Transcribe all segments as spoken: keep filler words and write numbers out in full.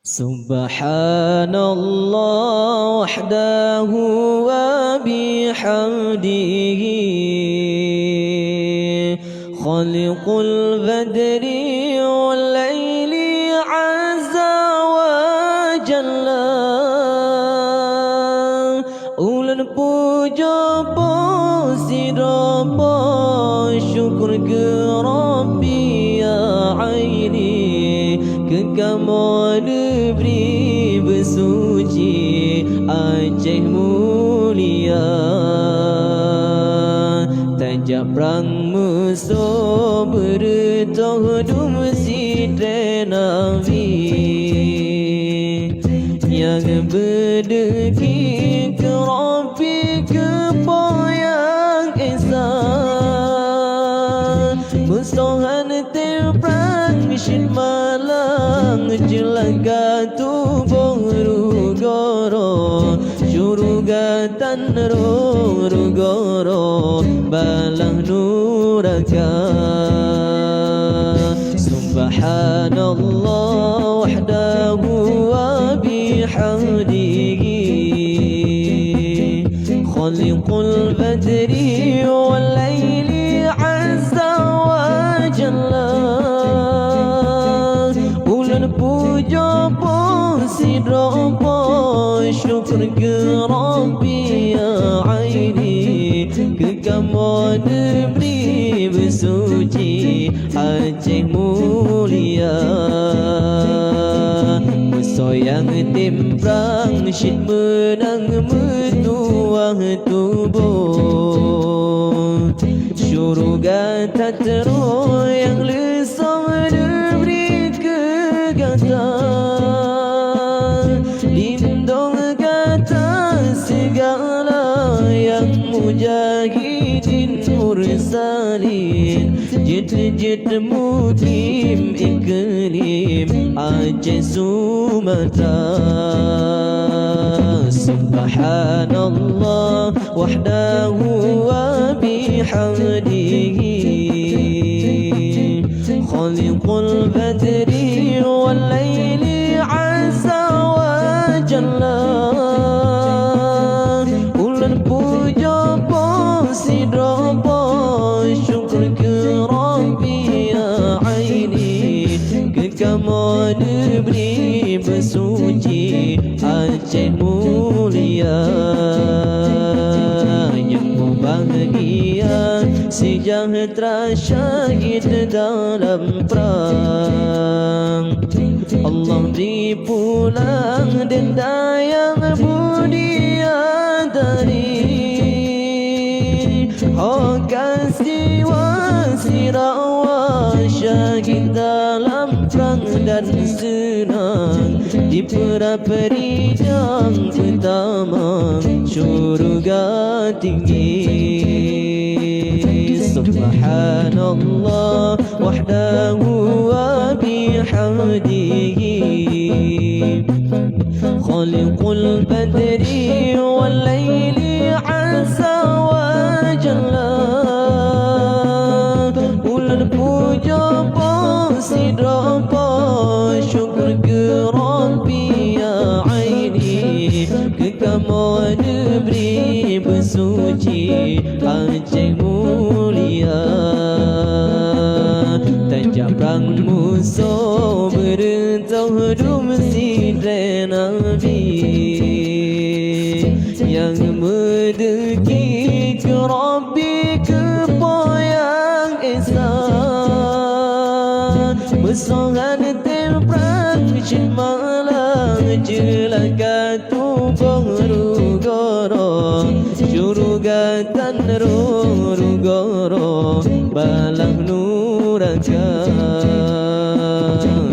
Subhanallah wahdahu wa bihamdihi, khaliqul badri wal laili azza wa jalla. Ulôn pujoe Po sidroe Po, syukur keu Rabbi ya aini, keu kamoe neubri beusuci Aceh mulia. Tajak prang musoh, beureutoh dum sidroe Nabi. Nyang beudeuki keu Rabbi keu Po nyang Esa. Musoh han tem prang cit malang, ceulaka tuboh rugoro, syeuruga tan rhung rugoro, balaih nuraka. Subhanallah wahdahu wa bihamdihi, khaliqul badri wal laili azza wa jalla. Ulôn pujoe Po sidroe Po, syukur keu Rabbi ya aini, keu kamoe neubri beusuci Aceh mulia. Musoh nyang tem prang cit meunang meutuwah tuboh, syeuruga that rhung nyang leusöm neubri keu gata. Lindong gata sigala nyang mujahidin mursalin, jeuet-jeuet mukim iklim Aceh Sumatra. Subhanallah wahdahu wa bihamdihi, khaliqul badri wal laili azza wa jalla. Ulôn pujoe Po sidroe Po, syukur keu Rabbi ya aini, keu kamoe neubri beusuci Aceh mulia. Nyang mubahgia seujahteura syahid dalam prang. Allah bri pulang denda nyang budian tadi. Ho ka siwa sirawa syahid dalam prang dan seunang, dipeurap ridang peutamong syeuruga tinggi. Subhanallah wahdahu wa bihamdihi, khaliqul badri wal laili azza wa jalla. Ulôn pujoe Po sidroe Po, syukur keu Rabbi ya aini, keu kamoe neubri beusuci Aceh mulia. Tajak prang musoh, beureutoh dum sidroe Nabi. Nyang meudeuki keu Rabbi keu Po nyang Esa. Musoh han tem prang cit malang, ceulaka tuboh rugoro, syeuruga tan rhung rugoro, balaih nuraka.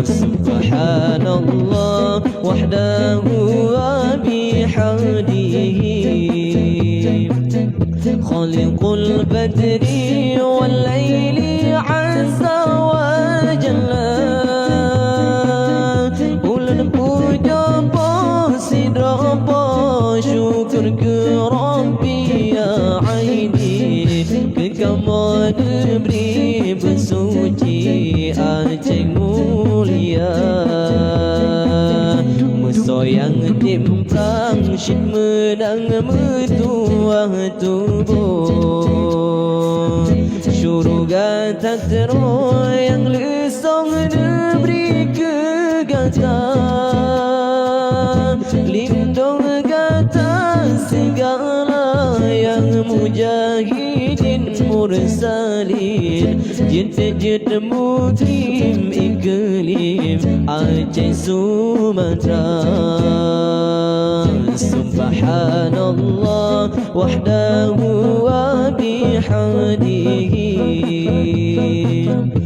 Subhanallah wahdahu wa bihamdihi, khaliqul badri wal laili azza wa jalla. Ulôn pujoe Po sidroe Po, syukur keu Rabbi ya aini, keu kamoe neubri beusuci Aceh mulia. Soe nyang timpang cit meunang meutuwah tuboh. Syeuruga that roh nyang leusong neubri keu gata. Lindong gata sigala nyang mujahidin mursalin. Jeuet-jeuet mukim iklim Aceh Sumatra. Subhanallah wahdahu wa bihamdihi.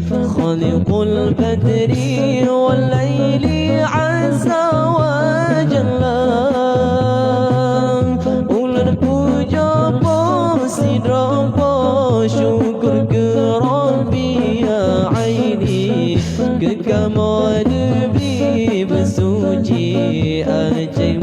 Khaliqul badri wal laili azza wa jalla. Ulôn pujoe poh sidroe poh syukur keu Rabbi ya aini. Keu kamoe neubri beusuci Aceh